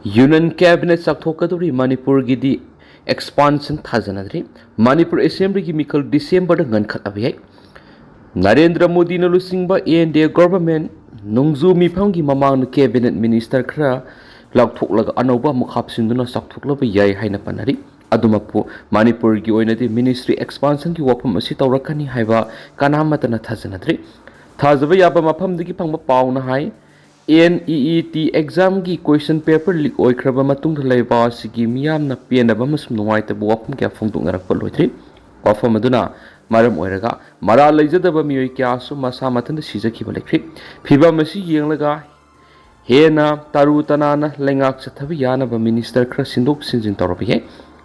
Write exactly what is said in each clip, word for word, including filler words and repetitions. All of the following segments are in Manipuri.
Union Cabinet ꯆꯥꯎꯊꯣꯛꯀꯗꯧꯔꯤ, ꯃꯅꯤꯄꯨꯔꯒꯤꯗꯤ expansion ꯊꯥꯖꯅꯗ꯭ꯔꯤ꯫ ꯃꯅꯤꯄꯨꯔ Assemblyꯒꯤ ꯃꯤꯈꯜ Decemberꯗ ꯉꯟꯈꯠꯂꯕ ꯌꯥꯏ꯫ ꯅꯔꯦꯟꯗ꯭ꯔ ꯃꯣꯗꯤꯅ ꯂꯨꯆꯤꯡꯕ N D A government ꯅꯣꯡꯖꯨ ꯃꯤꯐꯝꯒꯤ ꯃꯃꯥꯡꯗ Cabinet Minister ꯈꯔ ꯂꯥꯎꯊꯣꯛꯂꯒ ꯑꯅꯧꯕ ꯑꯃꯨꯛ ꯍꯥꯞꯆꯤꯟꯗꯨꯅ ꯆꯥꯎꯊꯣꯛꯂꯕ ꯌꯥꯏ ꯍꯥꯏꯅ ꯄꯟꯅꯔꯤ꯫ ꯑꯗꯨꯃꯛꯄꯨ ꯃꯅꯤꯄꯨꯔꯒꯤ ꯑꯣꯏꯅꯗꯤ Ministry expansionꯒꯤ ꯋꯥꯐꯝ ꯑꯁꯤ ꯇꯧꯔꯛꯀꯅꯤ ꯍꯥꯏꯕ ꯀꯅꯥꯃꯠꯇꯅ ꯊꯥꯖꯅꯗ꯭ꯔꯤ꯫ ꯊꯥꯖꯕ ꯌꯥꯕ ꯃꯐꯝꯗꯒꯤ ꯐꯪꯕ ꯄꯥꯎꯅ ꯍꯥꯏ, N E E T examꯒꯤ question paper leak ꯑꯣꯏꯈ꯭ꯔꯕ ꯃꯇꯨꯡꯗ ꯂꯩꯕꯥꯛ ꯑꯁꯤꯒꯤ ꯃꯤꯌꯥꯝꯅ ꯄꯦꯟꯗꯕ ꯑꯃꯁꯨꯡ ꯅꯨꯡꯉꯥꯏꯇꯕ ꯋꯥꯐꯝ ꯀꯌꯥ ꯐꯣꯡꯗꯣꯛꯅꯔꯛꯄ ꯂꯣꯏꯗ꯭ꯔꯤ꯫ ꯋꯥꯐꯝ ꯑꯗꯨꯅ ꯃꯔꯝ ꯑꯣꯏꯔꯒ ꯃꯔꯥꯜ ꯂꯩꯖꯗꯕ ꯃꯤꯑꯣꯏ ꯀꯌꯥꯁꯨ ꯃꯁꯥ ꯃꯊꯟꯇ ꯁꯤꯖꯈꯤꯕ ꯂꯩꯈ꯭ꯔꯤ꯫ ꯐꯤꯚꯝ ꯑꯁꯤ ꯌꯦꯡꯂꯒ ꯍꯦꯟꯅ ꯇꯔꯨ ꯇꯅꯥꯟꯅ ꯂꯩꯉꯥꯛ ꯆꯠꯊꯕ ꯌꯥꯅꯕ Minister ꯈꯔ ꯁꯤꯟꯗꯣꯛ ꯁꯤꯟꯖꯤꯟ ꯇꯧꯔꯕ ꯌꯥꯏ꯫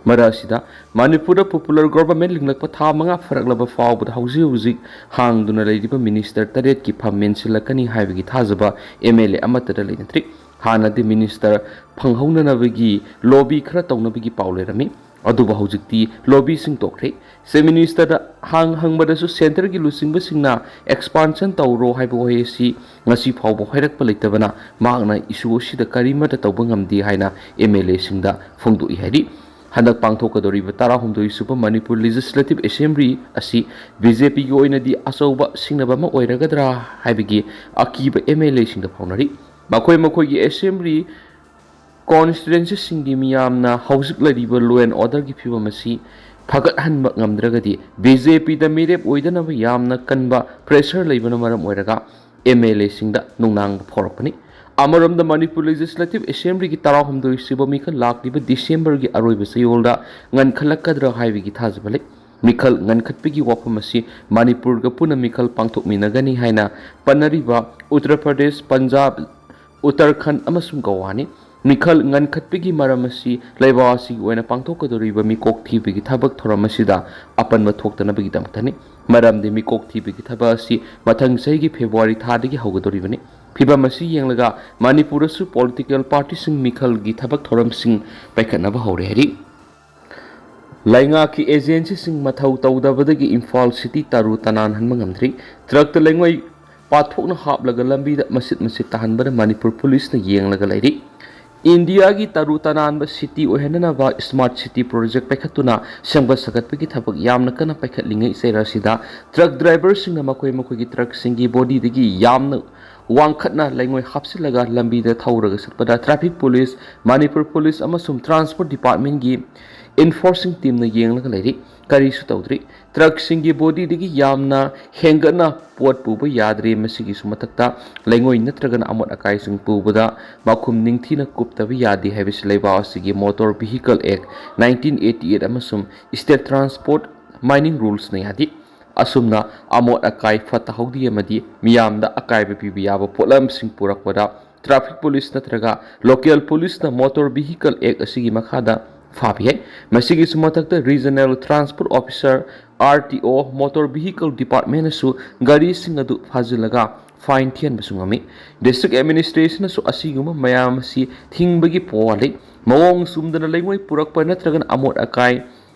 ꯃꯔꯛ ꯑꯁꯤꯗ ꯃꯅꯤꯄꯨꯔꯗ popular government ꯂꯤꯡꯂꯛꯄ ꯊꯥ ꯃꯉꯥ ꯐꯥꯔꯛꯂꯕ ꯐꯥꯎꯕꯗ ꯍꯧꯖꯤꯛ ꯍꯧꯖꯤꯛ ꯍꯥꯡꯗꯨꯅ ꯂꯩꯔꯤꯕ Minister ꯇꯔꯦꯠꯀꯤ ꯐꯝ ꯃꯦꯟꯁꯤꯜꯂꯛꯀꯅꯤ ꯍꯥꯏꯕꯒꯤ ꯊꯥꯖꯕ M L A ꯑꯃꯠꯇꯗ ꯂꯩꯅꯗ꯭ꯔꯤ꯫ ꯍꯥꯟꯅꯗꯤ Minister ꯐꯪꯍꯧꯅꯅꯕꯒꯤ lobby ꯈꯔ ꯇꯧꯅꯕꯒꯤ ꯄꯥꯎ ꯂꯩꯔꯝꯃꯤ, ꯑꯗꯨꯕꯨ ꯍꯧꯖꯤꯛꯇꯤ lobbyꯁꯤꯡ ꯇꯣꯛꯈ꯭ꯔꯦ꯫ Chief Ministerꯗ ꯍꯥꯡ ꯍꯪꯕꯗꯁꯨ centreꯒꯤ ꯂꯨꯆꯤꯡꯕꯁꯤꯡꯅ expansion ꯇꯧꯔꯣ ꯍꯥꯏꯕ ꯋꯥꯍꯩ ꯑꯁꯤ ꯉꯁꯤ ꯐꯥꯎꯕ ꯍꯥꯏꯔꯛꯄ ꯂꯩꯇꯕꯅ ꯃꯍꯥꯛꯅ issue ꯑꯁꯤꯗ ꯀꯔꯤꯃꯠꯇ ꯇꯧꯕ ꯉꯝꯗꯦ ꯍꯥꯏꯅ M L Aꯁꯤꯡꯗ ꯐꯣꯡꯗꯣꯛꯏ ꯍꯥꯏꯔꯤ꯫ ꯍꯟꯗꯛ ꯄꯥꯡꯊꯣꯛꯀꯗꯧꯔꯤꯕ ꯇꯔꯥꯍꯨꯝꯗꯣꯏ ꯁꯨꯕ ꯃꯅꯤꯄꯨꯔ Legislative Assembly ꯑꯁꯤ B J Pꯒꯤ ꯑꯣꯏꯅꯗꯤ ꯑꯆꯧꯕ ꯁꯤꯡꯅꯕ ꯑꯃ ꯑꯣꯏꯔꯒꯗ꯭ꯔꯥ ꯍꯥꯏꯕꯒꯤ ꯑꯀꯤꯕ M L Aꯁꯤꯡꯗ ꯐꯥꯎꯅꯔꯤ꯫ ꯃꯈꯣꯏ ꯃꯈꯣꯏꯒꯤ Assembly constituencyꯁꯤꯡꯒꯤ ꯃꯤꯌꯥꯝꯅ ꯍꯧꯖꯤꯛ ꯂꯩꯔꯤꯕ law and orderꯒꯤ ꯐꯤꯕꯝ ꯑꯁꯤ ꯐꯒꯠꯍꯟꯕ ꯉꯝꯗ꯭ꯔꯒꯗꯤ B J Pꯗ ꯃꯤꯔꯦꯞ ꯑꯣꯏꯗꯅꯕ ꯌꯥꯝꯅ ꯀꯟꯕ pressure ꯂꯩꯕꯅ ꯃꯔꯝ ꯑꯣꯏꯔꯒ M L Aꯁꯤꯡꯗ ꯅꯨꯡꯅꯥꯡꯕ ꯐꯥꯎꯔꯛꯄꯅꯤ꯫ ꯑꯃꯔꯣꯝꯗ ꯃꯅꯤꯄꯨꯔ Legislative Assemblyꯒꯤ ꯇꯔꯥꯍꯨꯝꯗꯣꯏ ꯁꯨꯕ ꯃꯤꯈꯜ ꯂꯥꯛꯂꯤꯕ Decemberꯒꯤ ꯑꯔꯣꯏꯕ ꯆꯌꯣꯜꯗ ꯉꯟꯈꯠꯂꯛꯀꯗ꯭ꯔꯥ ꯍꯥꯏꯕꯒꯤ ꯊꯥꯖꯕ ꯂꯩ꯫ ꯃꯤꯈꯜ ꯉꯟꯈꯠꯄꯒꯤ ꯋꯥꯐꯝ ꯑꯁꯤ ꯃꯅꯤꯄꯨꯔꯒ ꯄꯨꯟꯅ ꯃꯤꯈꯜ ꯄꯥꯡꯊꯣꯛꯃꯤꯟꯅꯒꯅꯤ ꯍꯥꯏꯅ ꯄꯟꯅꯔꯤꯕ ꯎꯠꯇꯔ ꯄ꯭ꯔꯗꯦꯁ, ꯄꯟꯖꯥꯕ, ꯎꯠꯇꯔꯈꯟꯗ ꯑꯃꯁꯨꯡ ꯒꯣꯋꯥꯅꯤ꯫ ꯃꯤꯈꯜ ꯉꯟꯈꯠꯄꯒꯤ ꯃꯔꯝ ꯑꯁꯤ ꯂꯩꯕꯥꯛ ꯑꯁꯤꯒꯤ ꯑꯣꯏꯅ ꯄꯥꯡꯊꯣꯛꯀꯗꯧꯔꯤꯕ ꯃꯤꯀꯣꯛ ꯊꯤꯕꯒꯤ ꯊꯕꯛ ꯊꯧꯔꯝ ꯑꯁꯤꯗ ꯑꯄꯟꯕ ꯊꯣꯛꯇꯅꯕꯒꯤꯗꯃꯛꯇꯅꯤ꯫ ꯃꯔꯝꯗꯤ ꯃꯤꯀꯣꯛ ꯊꯤꯕꯒꯤ ꯊꯕꯛ ꯑꯁꯤ ꯃꯊꯪ ꯆꯍꯤꯒꯤ February ꯊꯥꯗꯒꯤ ꯍꯧꯒꯗꯧꯔꯤꯕꯅꯤ꯫ ꯐꯤꯚꯝ ꯑꯁꯤ ꯌꯦꯡꯂꯒ ꯃꯅꯤꯄꯨꯔꯗꯁꯨ political partyꯁꯤꯡ ꯃꯤꯈꯜꯒꯤ ꯊꯕꯛ ꯊꯧꯔꯝꯁꯤꯡ ꯄꯥꯏꯈꯠꯅꯕ ꯍꯧꯔꯦ ꯍꯥꯏꯔꯤ꯫ ꯂꯩꯉꯥꯛꯀꯤ agencyꯁꯤꯡ ꯃꯊꯧ ꯇꯧꯗꯕꯗꯒꯤ ꯏꯝꯐꯥꯜ city ꯇꯔꯨ ꯇꯅꯥꯟꯍꯟꯕ ꯉꯝꯗ꯭ꯔꯤ꯫ Truckꯇ ꯂꯩꯉꯣꯏ ꯄꯥꯊꯣꯛꯅ ꯍꯥꯞꯂꯒ ꯂꯝꯕꯤꯗ ꯃꯆꯤꯠ ꯃꯆꯤꯠ ꯇꯥꯍꯟꯕꯗ ꯃꯅꯤꯄꯨꯔ policeꯅ ꯌꯦꯡꯂꯒ ꯂꯩꯔꯤ꯫ ꯏꯟꯗꯤꯌꯥꯒꯤ ꯇꯔꯨ ꯇꯅꯥꯟꯕ ꯁꯤꯇꯤ ꯑꯣꯏꯍꯟꯅꯅꯕ ꯁ꯭ꯃꯥꯔꯠ ꯁꯤꯇꯤ ꯄ꯭ꯔꯣꯖꯦꯛ ꯄꯥꯏꯈꯠꯇꯨꯅ ꯁꯦꯝꯒꯠ ꯁꯥꯒꯠꯄꯒꯤ ꯊꯕꯛ ꯌꯥꯝꯅ ꯀꯟꯅ ꯄꯥꯏꯈꯠꯂꯤꯉꯩ ꯆꯩꯔꯥꯁꯤꯗ ꯇ꯭ꯔꯛ ꯗ꯭ꯔꯥꯏꯚꯔꯁꯤꯡꯅ ꯃꯈꯣꯏ ꯃꯈꯣꯏꯒꯤ ꯇ꯭ꯔꯛꯁꯤꯡꯒꯤ ꯕꯣꯗꯤꯗꯒꯤ ꯌꯥꯝꯅ ꯋꯥꯡꯈꯠꯅ ꯂꯩꯉꯣꯏ ꯍꯥꯞꯆꯤꯜꯂꯒ ꯂꯝꯕꯤꯗ ꯊꯧꯔꯒ ꯆꯠꯄꯗ ꯇ꯭ꯔꯥꯐꯤꯛ ꯄꯨꯂꯤꯁ, ꯃꯅꯤꯄꯨꯔ ꯄꯨꯂꯤꯁ ꯑꯃꯁꯨꯡ ꯇ꯭ꯔꯥꯟꯁꯄꯣꯔꯠ ꯗꯤꯄꯥꯔꯠꯃꯦꯟꯒꯤ ꯏꯟꯐꯣꯔꯁꯤꯡ ꯇꯤꯝꯅ ꯌꯦꯡꯂꯒ ꯂꯩꯔꯤ꯫ ꯀꯔꯤꯁꯨ ꯇꯧꯗ꯭ꯔꯤ꯫ ꯇ꯭ꯔꯛꯁꯤꯡꯒꯤ ꯕꯣꯗꯤꯗꯒꯤ ꯌꯥꯝꯅ ꯍꯦꯟꯒꯠꯅ ꯄꯣꯠ ꯄꯨꯕ ꯌꯥꯗ꯭ꯔꯦ꯫ ꯃꯁꯤꯒꯤꯁꯨ ꯃꯊꯛꯇ ꯂꯩꯉꯣꯏ ꯅꯠꯇ꯭ꯔꯒꯅ ꯑꯃꯣꯠ ꯑꯀꯥꯏꯁꯤꯡ ꯄꯨꯕꯗ ꯃꯈꯨꯝ ꯅꯤꯡꯊꯤꯅ ꯀꯨꯞꯇꯕ ꯌꯥꯗꯦ ꯍꯥꯏꯕꯁꯤ ꯂꯩꯕꯥꯛ ꯑꯁꯤꯒꯤ ꯃꯣꯇꯣꯔ ꯚꯤꯍꯤꯀꯜ ꯑꯦꯛ ꯅꯥꯏꯟꯇꯤꯟ ꯑꯩꯠꯇꯤ ꯑꯩꯠ ꯑꯃꯁꯨꯡ ꯁ꯭ꯇꯦꯠ ꯇ꯭ꯔꯥꯟꯁꯄꯣꯔꯠ ꯃꯥꯏꯅꯤꯡ ꯔꯨꯜꯁꯅ ꯌꯥꯗꯦ꯫ ꯑꯁꯨꯝꯅ ꯑꯃꯣꯠ ꯑꯀꯥꯏ ꯐꯠꯇ ꯍꯥꯎꯗꯤ ꯑꯃꯗꯤ ꯃꯤꯌꯥꯝꯗ ꯑꯀꯥꯏꯕ ꯄꯤꯕ ꯌꯥꯕ ꯄꯣꯠꯂꯝꯁꯤꯡ ꯄꯨꯔꯛꯄꯗ ꯇ꯭ꯔꯥꯐꯤꯛ ꯄꯨꯂꯤꯁ ꯅꯠꯇ꯭ꯔꯒ ꯂꯣꯀꯦꯜ ꯄꯨꯂꯤꯁꯅ ꯃꯣꯇꯣꯔ ꯚꯤꯍꯤꯀꯜ ꯑꯦꯛ ꯑꯁꯤꯒꯤ ꯃꯈꯥꯗ ꯐꯥꯕ ꯌꯥꯏ꯫ ꯃꯁꯤꯒꯤꯁꯨ ꯃꯊꯛꯇ regional transport officer, R T ꯑꯣ, ꯃꯣꯇꯣꯔ ꯚꯤꯍꯤꯀꯜ ꯗꯤꯄꯥꯔꯠꯃꯦꯟꯅꯁꯨ ꯒꯥꯔꯤꯁꯤꯡ ꯑꯗꯨ ꯐꯥꯖꯤꯜꯂꯒ ꯐꯥꯏꯟ ꯊꯤꯍꯟꯕꯁꯨ ꯉꯝꯃꯤ꯫ ꯗꯤꯁꯇ꯭ꯔꯤꯛ ꯑꯦꯗꯃꯤꯅꯤꯁꯇ꯭ꯔꯦꯁꯟꯅꯁꯨ ꯑꯁꯤꯒꯨꯝꯕ ꯃꯌꯥꯝ ꯑꯁꯤ ꯊꯤꯡꯕꯒꯤ ꯄꯣꯋꯥ ꯂꯩ꯫ ꯃꯑꯣꯡ ꯆꯨꯝꯗꯅ ꯂꯩꯉꯣꯏ ꯄꯨꯔꯛꯄ ꯅꯠꯇ꯭ꯔꯒꯅ ꯑꯃꯣꯠ ꯑꯀꯥꯏ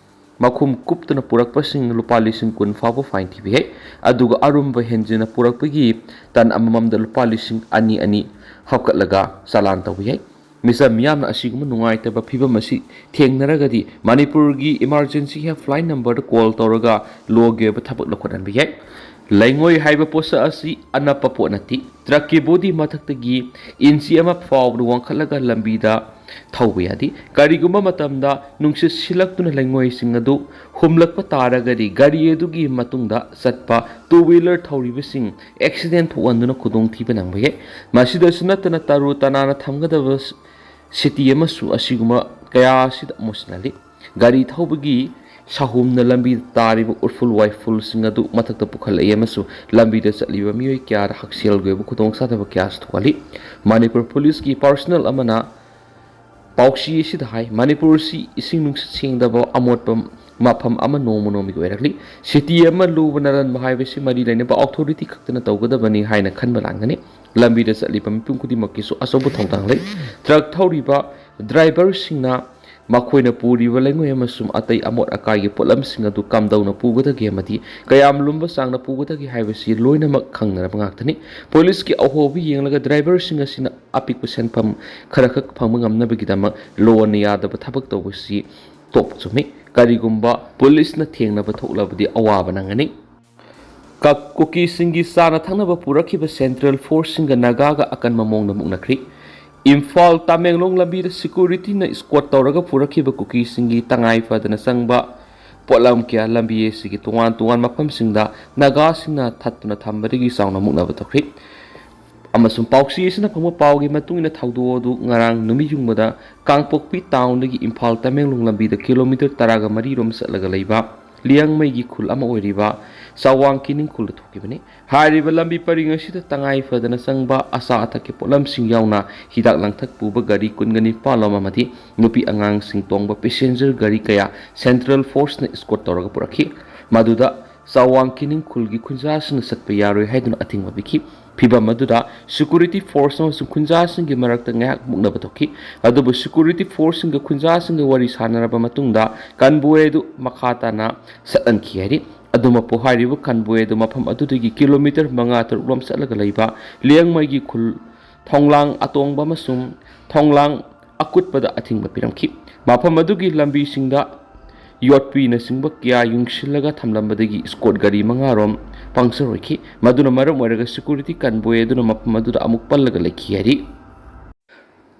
ꯃꯈꯨꯝ ꯀꯨꯞꯇꯅ ꯄꯨꯔꯛꯄꯁꯤꯡ ꯂꯨꯄꯥ ꯂꯤꯁꯤꯡ ꯀꯨꯟ ꯐꯥꯎꯕ ꯐꯥꯏꯟ ꯊꯤꯕ ꯌꯥꯏ꯫ ꯑꯗꯨꯒ ꯑꯔꯨꯝꯕ ꯍꯦꯟꯖꯤꯟꯅ ꯄꯨꯔꯛꯄꯒꯤ ꯇꯟ ꯑꯃꯃꯝꯗ ꯂꯨꯄꯥ ꯂꯤꯁꯤꯡ ꯑꯅꯤ ꯑꯅꯤ ꯍꯥꯞꯀꯠꯂꯒ ꯆꯂꯥꯟ ꯇꯧꯕ ꯌꯥꯏ꯫ ꯃꯤꯆꯝ ꯃꯤꯌꯥꯝꯅ ꯑꯁꯤꯒꯨꯝꯕ ꯅꯨꯡꯉꯥꯏꯇꯕ ꯐꯤꯕꯝ ꯑꯁꯤ ꯊꯦꯡꯅꯔꯒꯗꯤ ꯃꯅꯤꯄꯨꯔꯒꯤ ꯏꯃꯥꯔꯖꯦꯟꯁꯤ ꯍꯦꯜꯞꯂꯥꯏꯟ ꯅꯝꯕꯔꯗ ꯀꯣꯜ ꯇꯧꯔꯒ ꯂꯣꯒꯤ ꯑꯣꯏꯕ ꯊꯕꯛ ꯂꯧꯈꯠꯍꯟꯕ ꯌꯥꯏ꯫ ꯂꯩꯉꯣꯏ ꯍꯥꯏꯕ ꯄꯣꯠꯁꯛ ꯑꯁꯤ ꯑꯅꯞꯄ ꯄꯣꯠ ꯅꯠꯇꯦ꯫ ꯇ꯭ꯔꯛꯀꯤ ꯕꯣꯗꯤ ꯃꯊꯛꯇꯒꯤ ꯏꯟꯆꯤ ꯑꯃ ꯐꯥꯎꯕ ꯋꯥꯡꯈꯠꯂꯒ ꯂꯝꯕꯤꯗ ꯊꯧꯕ ꯌꯥꯗꯦ꯫ ꯀꯔꯤꯒꯨꯝꯕ ꯃꯇꯝꯗ ꯅꯨꯡꯁꯤꯠ ꯁꯤꯜꯂꯛꯇꯨꯅ ꯂꯩꯉꯣꯏꯁꯤꯡ ꯑꯗꯨ ꯍꯨꯝꯂꯛꯄ ꯇꯥꯔꯒꯗꯤ ꯒꯥꯔꯤ ꯑꯗꯨꯒꯤ ꯃꯇꯨꯡꯗ ꯆꯠꯄ ꯇꯨ ꯋꯤꯂꯔ ꯊꯧꯔꯤꯕꯁꯤꯡ ꯑꯦꯛꯁꯤꯗꯦꯟ ꯊꯣꯛꯍꯟꯗꯨꯅ ꯈꯨꯗꯣꯡꯊꯤꯕ ꯅꯪꯕ ꯌꯥꯏ꯫ ꯃꯁꯤꯗꯁꯨ ꯅꯠꯇꯅ ꯇꯔꯨ ꯇꯅꯥꯟꯅ ꯊꯝꯒꯗꯕ ꯁꯤꯇꯤ ꯑꯃꯁꯨ ꯑꯁꯤꯒꯨꯝꯕ ꯀꯌꯥ ꯑꯁꯤꯗ ꯃꯣꯠꯁꯤꯜꯍꯜꯂꯤ꯫ ꯒꯥꯔꯤ ꯊꯧꯕꯒꯤ ꯁꯥꯍꯨꯝꯅ ꯂꯝꯕꯤꯗ ꯇꯥꯔꯤꯕ ꯎꯐꯨꯜ ꯋꯥꯏꯐꯨꯜꯁꯤꯡ ꯑꯗꯨ ꯃꯊꯛꯇ ꯄꯨꯈꯠꯂꯛꯏ ꯑꯃꯁꯨꯡ ꯂꯝꯕꯤꯗ ꯆꯠꯂꯤꯕ ꯃꯤꯑꯣꯏ ꯀꯌꯥꯗ ꯍꯛꯁꯦꯜꯒꯤ ꯑꯣꯏꯕ ꯈꯨꯗꯣꯡꯆꯥꯗꯕ ꯀꯌꯥꯁꯨ ꯊꯣꯛꯍꯜꯂꯤ꯫ ꯃꯅꯤꯄꯨꯔ ꯄꯨꯂꯤꯁꯀꯤ ꯄꯥꯔꯁꯣꯅꯦꯜ ꯑꯃꯅ ꯄꯥꯎꯆꯦ ꯑꯁꯤꯗ ꯍꯥꯏ, ꯃꯅꯤꯄꯨꯔ ꯑꯁꯤ ꯏꯁꯤꯡ ꯅꯨꯡꯁꯤꯠ ꯁꯦꯡꯗꯕ ꯑꯃꯣꯠꯄ ꯃꯐꯝ ꯑꯃ ꯅꯣꯡꯃ ꯅꯣꯡꯃꯒꯤ ꯑꯣꯏꯔꯛꯂꯤ꯫ ꯁꯤꯇꯤ ꯑꯃ ꯂꯨꯕ ꯅꯥꯂꯟꯕ ꯍꯥꯏꯕꯁꯤ ꯃꯔꯤ ꯂꯩꯅꯕ ꯑꯣꯊꯣꯔꯤꯇꯤ ꯈꯛꯇꯅ ꯇꯧꯒꯗꯕꯅꯤ ꯍꯥꯏꯅ ꯈꯟꯕ ꯂꯥꯟꯒꯅꯤ꯫ ꯂꯝꯕꯤꯗ ꯆꯠꯂꯤꯕ ꯃꯤꯄꯨꯝ ꯈꯨꯗꯤꯡꯃꯛꯀꯤꯁꯨ ꯑꯆꯧꯕ ꯊꯧꯗꯥꯡ ꯂꯩ꯫ ꯇ꯭ꯔꯛ ꯊꯧꯔꯤꯕ ꯗ꯭ꯔꯥꯏꯚꯔꯁꯤꯡꯅ ꯃꯈꯣꯏꯅ ꯄꯨꯔꯤꯕ ꯂꯩꯉꯣꯏ ꯑꯃꯁꯨꯡ ꯑꯇꯩ ꯑꯃꯣꯠ ꯑꯀꯥꯏꯒꯤ ꯄꯣꯠꯂꯝꯁꯤꯡ ꯑꯗꯨ ꯀꯝꯗꯧꯅ ꯄꯨꯒꯗꯒꯦ ꯑꯃꯗꯤ ꯀꯌꯥꯝ ꯂꯨꯝꯕ ꯆꯥꯡꯅ ꯄꯨꯒꯗꯒꯦ ꯍꯥꯏꯕꯁꯤ ꯂꯣꯏꯅꯃꯛ ꯈꯪꯅꯔꯕ ꯉꯥꯛꯇꯅꯤ꯫ ꯄꯨꯂꯤꯁꯀꯤ ꯑꯍꯣꯕ ꯌꯦꯡꯂꯒ ꯗ꯭ꯔꯥꯏꯚꯔꯁꯤꯡ ꯑꯁꯤꯅ ꯑꯄꯤꯛꯄ ꯁꯦꯟꯐꯝ ꯈꯔꯈꯛ ꯐꯪꯕ ꯉꯝꯅꯕꯒꯤꯗꯃꯛ ꯂꯣꯅ ꯌꯥꯗꯕ ꯊꯕꯛ ꯇꯧꯕꯁꯤ ꯇꯣꯞ ꯆꯨꯝꯃꯤ꯫ ꯀꯔꯤꯒꯨꯝꯕ ꯄꯨꯂꯤꯁꯅ ꯊꯦꯡꯅꯕ ꯊꯣꯛꯂꯕꯗꯤ ꯑꯋꯥꯕ ꯅꯪꯒꯅꯤ꯫ ꯀꯛ ꯀꯨꯀꯤꯁꯤꯡꯒꯤ ꯆꯥꯅ ꯊꯛꯅꯕ ꯄꯨꯔꯛꯈꯤꯕ ꯁꯦꯟꯇ꯭ꯔꯦꯜ ꯐꯣꯔꯁꯁꯤꯡꯒ ꯅꯥꯒꯥꯒ ꯑꯀꯟꯕ ꯃꯑꯣꯡꯗ ꯃꯨꯛꯅꯈ꯭ꯔꯤ꯫ ꯏꯝꯐꯥꯜ ꯇꯃꯦꯡꯂꯣꯡ ꯂꯝꯕꯤꯗ ꯁꯦꯀ꯭ꯌꯨꯔꯤꯇꯤꯅ ꯏꯁꯀꯣꯔꯠ ꯇꯧꯔꯒ ꯄꯨꯔꯛꯈꯤꯕ ꯀꯨꯀꯤꯁꯤꯡꯒꯤ ꯇꯉꯥꯏ ꯐꯗꯅ ꯆꯪꯕ ꯄꯣꯠꯂꯝ ꯀꯌꯥ ꯂꯝꯕꯤ ꯑꯁꯤꯒꯤ ꯇꯣꯉꯥꯟ ꯇꯣꯉꯥꯟ ꯃꯐꯝꯁꯤꯡꯗ ꯅꯥꯒꯥꯁꯤꯡꯅ ꯊꯠꯇꯨꯅ ꯊꯝꯕꯗꯒꯤ ꯆꯥꯎꯅ ꯃꯨꯛꯅꯕ ꯊꯣꯛꯈ꯭ꯔꯤ꯫ ꯑꯃꯁꯨꯡ ꯄꯥꯎꯆꯦ ꯑꯁꯤꯅ ꯐꯪꯕ ꯄꯥꯎꯒꯤ ꯃꯇꯨꯡ ꯏꯟꯅ ꯊꯧꯗꯣꯛ ꯑꯗꯨ ꯉꯔꯥꯡ ꯅꯨꯃꯤꯠ ꯌꯨꯡꯕꯗ ꯀꯥꯡꯄꯣꯛꯄꯤ ꯇꯥꯎꯟꯗꯒꯤ ꯏꯝꯐꯥꯜ ꯇꯃꯦꯡꯂꯣꯡ ꯂꯝꯕꯤꯗ ꯀꯤꯂꯣꯃꯤꯇꯔ ꯇꯔꯥꯒ ꯃꯔꯤ ꯔꯣꯝ ꯆꯠꯂꯒ ꯂꯩꯕ ꯂꯤꯌꯥꯡꯃꯩꯒꯤ ꯈꯨꯜ ꯑꯃ ꯑꯣꯏꯔꯤꯕ ꯆꯥꯋꯥꯡ ꯀꯤꯅꯤꯡ ꯈꯨꯜꯗ ꯊꯣꯛꯈꯤꯕꯅꯤ꯫ ꯍꯥꯏꯔꯤꯕ ꯂꯝꯕꯤ ꯄꯔꯤꯡ ꯑꯁꯤꯗ ꯇꯉꯥꯏ ꯐꯗꯅ ꯆꯪꯕ ꯑꯆꯥ ꯑꯊꯛꯀꯤ ꯄꯣꯠꯂꯝꯁꯤꯡ ꯌꯥꯎꯅ ꯍꯤꯗꯥꯛ ꯂꯥꯡꯊꯛ ꯄꯨꯕ ꯒꯥꯔꯤ ꯀꯨꯟꯒ ꯅꯤꯄꯥꯜ ꯂꯣꯝ ꯑꯃꯗꯤ ꯅꯨꯄꯤ ꯑꯉꯥꯡꯁꯤꯡ ꯇꯣꯡꯕ ꯄꯦꯁꯦꯟꯖꯔ ꯒꯥꯔꯤ ꯀꯌꯥ ꯁꯦꯟꯇ꯭ꯔꯦꯜ ꯐꯣꯔꯁꯅ ꯏꯁꯀꯣꯔꯠ ꯇꯧꯔꯒ ꯄꯨꯔꯛꯈꯤ꯫ ꯃꯗꯨꯗ ꯆꯥꯋꯥꯡ ꯀꯤꯅꯤꯡ ꯈꯨꯜꯒꯤ ꯈꯨꯟꯖꯥꯁꯤꯡꯅ ꯆꯠꯄ ꯌꯥꯔꯣꯏ ꯍꯥꯏꯗꯨꯅ ꯑꯊꯤꯡꯕ ꯄꯤꯈꯤ꯫ ꯐꯤꯚꯝ ꯑꯗꯨꯗ ꯁꯦꯀ꯭ꯌꯨꯔꯤꯇꯤ ꯐꯣꯔꯁ ꯑꯃꯁꯨꯡ ꯈꯨꯟꯖꯥꯁꯤꯡꯒꯤ ꯃꯔꯛꯇ ꯉꯥꯏꯍꯥꯛ ꯃꯨꯛꯅꯕ ꯊꯣꯛꯈꯤ꯫ ꯑꯗꯨꯕꯨ ꯁꯦꯀ꯭ꯌꯨꯔꯤꯇꯤ ꯐꯣꯔꯁꯁꯤꯡꯒ ꯈꯨꯟꯖꯥꯁꯤꯡꯒ ꯋꯥꯔꯤ ꯁꯥꯟꯅꯔꯕ ꯃꯇꯨꯡꯗ ꯀꯟꯕꯣꯏ ꯑꯗꯨ ꯃꯈꯥ ꯇꯥꯅ ꯆꯠꯍꯟꯈꯤ ꯍꯥꯏꯔꯤ꯫ ꯑꯗꯨꯃꯛꯄꯨ ꯍꯥꯏꯔꯤꯕ ꯀꯟꯕꯣꯏ ꯑꯗꯨ ꯃꯐꯝ ꯑꯗꯨꯗꯒꯤ ꯀꯤꯂꯣꯃꯤꯇꯔ ꯃꯉꯥ ꯇꯔꯨꯛ ꯂꯣꯝ ꯆꯠꯂꯒ ꯂꯩꯕ ꯂꯤꯌꯥꯡꯃꯩꯒꯤ ꯈꯨꯜ ꯊꯣꯡꯂꯥꯡ ꯑꯇꯣꯡꯕ ꯑꯃꯁꯨꯡ ꯊꯣꯡꯂꯥꯡ ꯑꯀꯨꯠꯄꯗ ꯑꯊꯤꯡꯕ ꯄꯤꯔꯝꯈꯤ꯫ ꯃꯐꯝ ꯑꯗꯨꯒꯤ ꯂꯝꯕꯤꯁꯤꯡꯗ ꯌꯣꯠꯄꯤꯅꯆꯤꯡꯕ ꯀꯌꯥ ꯌꯨꯡꯁꯤꯜꯂꯒ ꯊꯝꯂꯝꯕꯗꯒꯤ ꯏꯁꯀꯣꯔꯠ ꯒꯥꯔꯤ ꯃꯉꯥꯔꯣꯝ ꯄꯪꯆꯔ ꯑꯣꯏꯈꯤ꯫ ꯃꯗꯨꯅ ꯃꯔꯝ ꯑꯣꯏꯔꯒ ꯁꯦꯀ꯭ꯌꯨꯔꯤꯇꯤ ꯀꯟꯕꯣꯏ ꯑꯗꯨꯅ ꯃꯐꯝ ꯑꯗꯨꯗ ꯑꯃꯨꯛ ꯄꯜꯂꯒ ꯂꯩꯈꯤ ꯍꯥꯏꯔꯤ꯫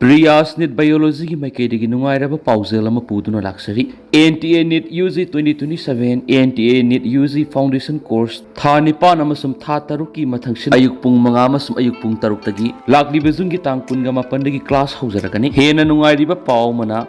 ꯄ꯭ꯔꯤꯌꯥꯁ ꯅꯤꯠ ꯕꯥꯏꯑꯣꯂꯣꯖꯤꯒꯤ ꯃꯥꯏꯀꯩꯗꯒꯤ ꯅꯨꯡꯉꯥꯏꯔꯕ ꯄꯥꯎꯖꯦꯜ ꯑꯃ ꯄꯨꯗꯨꯅ ꯂꯥꯛꯆꯔꯤ꯫ N T A NEET U G twenty twenty seven, N T A NEET U G foundation course ꯊꯥ ꯅꯤꯄꯥꯟ ꯑꯃꯁꯨꯡ ꯊꯥ ꯇꯔꯨꯛꯀꯤ ꯃꯊꯪꯁꯤꯠ ꯑꯌꯨꯛ ꯄꯨꯡ ꯃꯉꯥ ꯑꯃꯁꯨꯡ ꯑꯌꯨꯛ ꯄꯨꯡ ꯇꯔꯨꯛꯇꯒꯤ ꯂꯥꯛꯂꯤꯕ ꯖꯨꯟꯒꯤ ꯇꯥꯡ ꯀꯨꯟꯒ ꯃꯥꯄꯟꯗꯒꯤ ꯀ꯭ꯂꯥꯁ ꯍꯧꯖꯔꯒꯅꯤ꯫ ꯍꯦꯟꯅ ꯅꯨꯡꯉꯥꯏꯔꯤꯕ ꯄꯥꯎ ꯑꯃꯅ,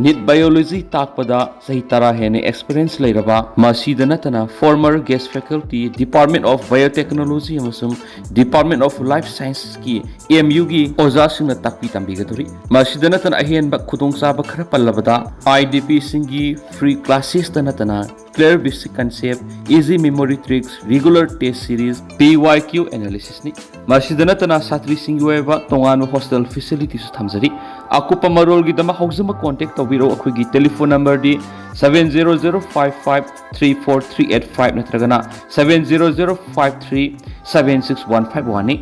ꯅꯤꯠ ꯕꯥꯏꯑꯣꯂꯣꯖꯤ ꯇꯥꯛꯄꯗ ꯆꯍꯤ ꯇꯔꯥ ꯍꯦꯟꯅ ꯑꯦꯛꯁꯄꯤꯔꯤꯌꯦꯟꯁ ꯂꯩꯔꯕ, ꯃꯁꯤꯗ ꯅꯠꯇꯅ former guest faculty, Department of Biotechnology ꯑꯃꯁꯨꯡ Department of Life Scienceꯀꯤ ꯑꯦꯝ ꯌꯨꯒꯤ ꯑꯣꯖꯥꯁꯤꯡꯅ ꯇꯥꯛꯄꯤ ꯇꯝꯕꯤꯒꯗꯧꯔꯤ꯫ ꯃꯁꯤꯗ ꯅꯠꯇꯅ ꯑꯍꯦꯟꯕ ꯈꯨꯗꯣꯡꯆꯥꯕ ꯈꯔ ꯄꯜꯂꯕꯗ, ꯑꯥꯏ ꯗꯤ ꯄꯤꯁꯤꯡꯒꯤ free classes ꯇ ꯅꯠꯇꯅ Clear Basic Concept, Easy Memory Tricks, Regular Test Series, P Y Q Analysis ꯅꯤ꯫ ꯃꯁꯤꯗ ꯅꯠꯇꯅ ꯁꯥꯇ꯭ꯔꯤꯁꯤꯡꯒꯤ ꯑꯣꯏꯕ ꯇꯣꯉꯥꯟꯕ hostel facility ꯁꯨ ꯊꯝꯖꯔꯤ꯫ ꯑꯀꯨꯞꯄ ꯃꯔꯣꯜꯒꯤꯗꯃꯛ ꯍꯧꯖꯤꯛꯃꯛ contact ꯇꯧꯕꯤꯔꯛꯎ꯫ ꯑꯩꯈꯣꯏꯒꯤ telephone number ꯗꯤ seven zero zero five five three four three eight five ꯅꯠꯇ꯭ꯔꯒꯅ seven zero zero five three seven six one five one ꯅꯤ꯫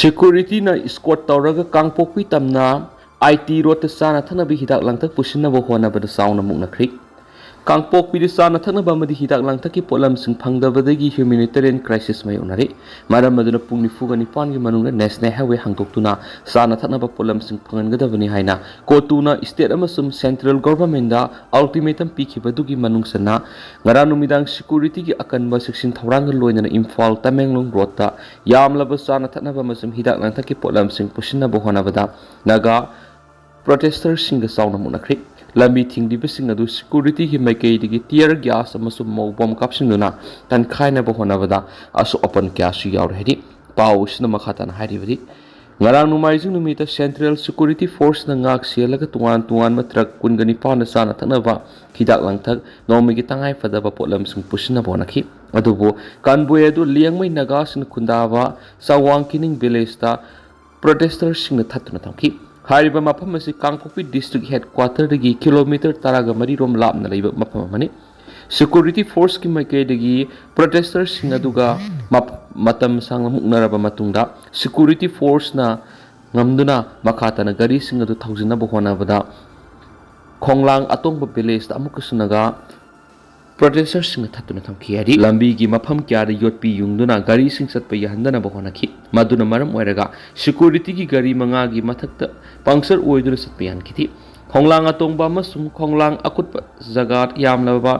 Security ꯅ escort ꯇꯧꯔꯒ ꯀꯥꯡꯄꯣꯛꯄꯤ ꯇꯝꯅ I T Road ꯇ ꯆꯥꯅ ꯊꯛꯅꯕ ꯍꯤꯗꯥꯛ ꯂꯥꯡꯊꯛ ꯄꯨꯁꯤꯟꯅꯕ ꯍꯣꯠꯅꯕꯗ ꯆꯥꯎꯅ ꯃꯨꯛꯅꯈ꯭ꯔꯤ꯫ ꯀꯥꯡꯄꯣꯛꯄꯤꯗ ꯆꯥꯅ ꯊꯛꯅꯕ ꯑꯃꯗꯤ ꯍꯤꯗꯥꯛ ꯂꯥꯡꯊꯛꯀꯤ ꯄꯣꯠꯂꯝꯁꯤꯡ ꯐꯪꯗꯕꯗꯒꯤ humanitarian crisis ꯃꯥꯌꯣꯛꯅꯔꯤ꯫ ꯃꯔꯝ ꯑꯗꯨꯅ ꯄꯨꯡ ꯅꯤꯐꯨꯒ ꯅꯤꯄꯥꯟꯒꯤ ꯃꯅꯨꯡꯗ National Highway ꯍꯥꯡꯗꯣꯛꯇꯨꯅ ꯆꯥꯅ ꯊꯛꯅꯕ ꯄꯣꯠꯂꯝꯁꯤꯡ ꯐꯪꯍꯟꯒꯗꯕꯅꯤ ꯍꯥꯏꯅ ꯀꯣꯇꯨꯅ state ꯑꯃꯁꯨꯡ central government ꯗ ultimatum ꯄꯤꯈꯤꯕꯗꯨꯒꯤ ꯃꯅꯨꯡ ꯆꯟꯅ ꯉꯔꯥꯡ ꯅꯨꯃꯤꯗꯥꯡ security ꯒꯤ ꯑꯀꯟꯕ ꯆꯦꯛꯁꯤꯟ ꯊꯧꯔꯥꯡꯒ ꯂꯣꯏꯅꯅ ꯏꯝꯐꯥꯜ ꯇꯃꯦꯡꯂꯣꯡ road ꯇ ꯌꯥꯝꯂꯕ ꯆꯥꯅ ꯊꯛꯅꯕ ꯑꯃꯁꯨꯡ ꯍꯤꯗꯥꯛ ꯂꯥꯡꯊꯛꯀꯤ ꯄꯣꯠꯂꯝꯁꯤꯡ ꯄꯨꯁꯤꯟꯅꯕ ꯍꯣꯠꯅꯕꯗ ꯅꯥꯒꯥ protester ꯁꯤꯡꯒ ꯆꯥꯎꯅ ꯃꯨꯛꯅꯈ꯭ꯔꯤ꯫ ꯂꯝꯕꯤ ꯊꯤꯡꯂꯤꯕꯁꯤꯡ ꯑꯗꯨ security ꯒꯤ ꯃꯥꯏꯀꯩꯗꯒꯤ tear gas ꯑꯃꯁꯨꯡ mop bomb ꯀꯥꯞꯁꯤꯟꯗꯨꯅ ꯇꯟꯈꯥꯏꯅꯕ ꯍꯣꯠꯅꯕꯗ ꯑꯁꯣꯛ ꯑꯄꯟ ꯀꯌꯥꯁꯨ ꯌꯥꯎꯔꯦ ꯍꯥꯏꯔꯤ꯫ ꯄꯥꯎ ꯑꯁꯤꯅ ꯃꯈꯥ ꯇꯥꯅ ꯍꯥꯏꯔꯤꯕꯗꯤ, ꯉꯔꯥꯡ ꯅꯣꯡꯃꯥꯏꯖꯤꯡ ꯅꯨꯃꯤꯠꯇ central security force ꯅ ꯉꯥꯛ ꯁꯦꯜꯂꯒ ꯇꯣꯉꯥꯟ ꯇꯣꯉꯥꯟꯕ truck ꯀꯨꯟꯒ ꯅꯤꯄꯥꯟꯗ ꯆꯥꯅ ꯊꯛꯅꯕ ꯍꯤꯗꯥꯛ ꯂꯥꯡꯊꯛ, ꯅꯣꯡꯃꯒꯤ ꯇꯉꯥꯏ ꯐꯗꯕ ꯄꯣꯠꯂꯝꯁꯤꯡ ꯄꯨꯁꯤꯟꯅꯕ ꯍꯣꯠꯅꯈꯤ꯫ ꯑꯗꯨꯕꯨ convoy ꯑꯗꯨ ꯂꯤꯌꯥꯡꯃꯩ ꯅꯥꯒꯥꯁꯤꯡꯅ ꯈꯨꯟꯗꯥꯕ ꯆꯋꯥꯡ ꯀꯤꯅꯤꯡ village ꯇ protester ꯁꯤꯡꯅ ꯊꯠꯇꯨꯅ ꯊꯝꯈꯤ꯫ ꯍꯥꯏꯔꯤꯕ ꯃꯐꯝ ꯑꯁꯤ ꯀꯥꯡꯄꯣꯛꯄꯤ district headquarter ꯗꯒꯤ kilometre ꯇꯔꯥꯒ ꯃꯔꯤ ꯔꯣꯝ ꯂꯥꯞꯅ ꯂꯩꯕ ꯃꯐꯝ ꯑꯃꯅꯤ꯫ Security force ꯀꯤ ꯃꯥꯏꯀꯩꯗꯒꯤ protester ꯁꯤꯡ ꯑꯗꯨꯒ ꯃꯞ-, ꯃꯇꯝ ꯁꯥꯡꯅ ꯃꯨꯛꯅꯔꯕ ꯃꯇꯨꯡꯗ security force ꯅ ꯉꯝꯗꯨꯅ ꯃꯈꯥ ꯇꯥꯅ ꯒꯥꯔꯤꯁꯤꯡ ꯑꯗꯨ ꯊꯧꯖꯤꯟꯅꯕ ꯍꯣꯠꯅꯕꯗ ꯈꯣꯡꯂꯥꯡ ꯑꯇꯣꯡꯕ village ꯇ ꯑꯃꯨꯛꯀꯁꯨ ꯅꯥꯒꯥ protester ꯁꯤꯡꯅ ꯊꯠꯇꯨꯅ ꯊꯝꯈꯤ ꯍꯥꯏꯔꯤ꯫ ꯂꯝꯕꯤꯒꯤ ꯃꯐꯝ ꯀꯌꯥꯗ ꯌꯣꯠꯄꯤ ꯌꯨꯡꯗꯨꯅ ꯒꯥꯔꯤꯁꯤꯡ ꯆꯠꯄ ꯌꯥꯍꯟꯗꯅꯕ ꯍꯣꯠꯅꯈꯤ꯫ ꯃꯗꯨꯅ ꯃꯔꯝ ꯑꯣꯏꯔꯒ security ꯒꯤ ꯒꯥꯔꯤ ꯃꯉꯥꯒꯤ ꯃꯊꯛꯇ puncture ꯑꯣꯏꯗꯨꯅ ꯆꯠꯄ ꯌꯥꯍꯟꯈꯤꯗꯦ꯫ ꯈꯣꯡꯂꯥꯡ ꯑꯇꯣꯡꯕ ꯑꯃꯁꯨꯡ ꯈꯣꯡꯂꯥꯡ ꯑꯀꯨꯠꯄ ꯖꯒꯥ ꯌꯥꯝꯂꯕ